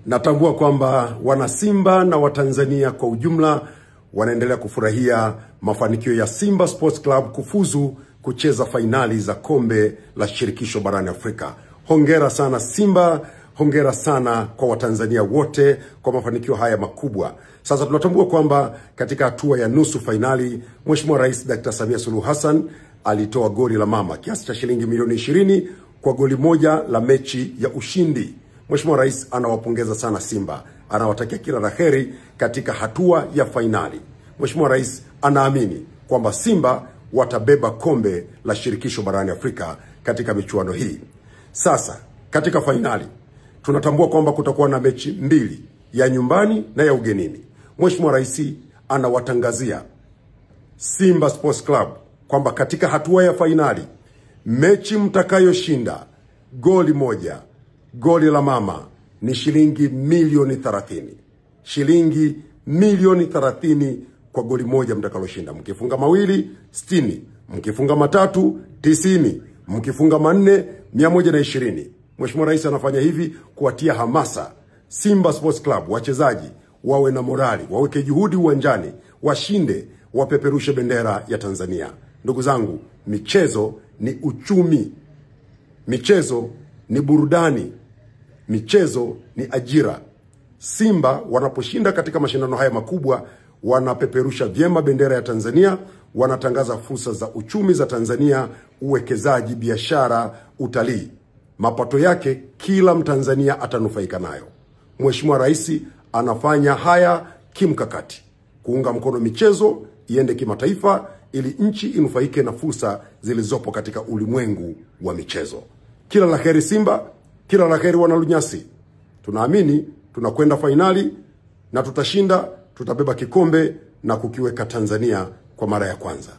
Natambua kwamba wanasimba na Watanzania kwa ujumla wanaendelea kufurahia mafanikio ya Simba Sports Club kufuzu kucheza fainali za kombe la shirikisho barani Afrika. Hongera sana Simba, hongera sana kwa Watanzania wote kwa mafanikio haya makubwa. Sasa tunatambua kwamba katika hatua ya nusu fainali, Mheshimiwa Rais Dr. Samia Suluhu Hassan alitoa goli la mama kiasi cha shilingi milioni 20 kwa goli moja la mechi ya ushindi. Mheshimiwa Rais anawapongeza sana Simba, anawatakia kila la heri katika hatua ya fainali. Mheshimiwa Rais anaamini kwamba Simba watabeba kombe la shirikisho barani Afrika katika michuano hii. Sasa katika fainali tunatambua kwamba kutakuwa na mechi mbili, ya nyumbani na ya ugenini. Mheshimiwa Rais anawatangazia Simba Sports Club kwamba katika hatua ya fainali, mechi mtakayoshinda goli moja, goli la mama ni shilingi milioni 30. Shilingi milioni 30 kwa goli moja mtakaloshinda. Mkifunga mawili 60, mkifunga matatu 90, mkifunga manne 120. Mheshimiwa Rais anafanya hivi kuwatia hamasa Simba Sports Club, wachezaji wawe na morali, waweke juhudi uwanjani, washinde, wapeperushe bendera ya Tanzania. Ndugu zangu, michezo ni uchumi, michezo ni burudani, michezo ni ajira. Simba wanaposhinda katika mashindano haya makubwa, wanapeperusha vyema bendera ya Tanzania, wanatangaza fursa za uchumi za Tanzania, uwekezaji, biashara, utalii. Mapato yake kila Mtanzania atanufaika nayo. Mheshimiwa Rais anafanya haya kimkakati, kuunga mkono michezo iende kimataifa ili nchi inufaike na fursa zilizopo katika ulimwengu wa michezo. Kila la heri Simba, kila la heri wanalunyasi. Tunaamini tunakwenda fainali na tutashinda, tutabeba kikombe na kukiweka Tanzania kwa mara ya kwanza.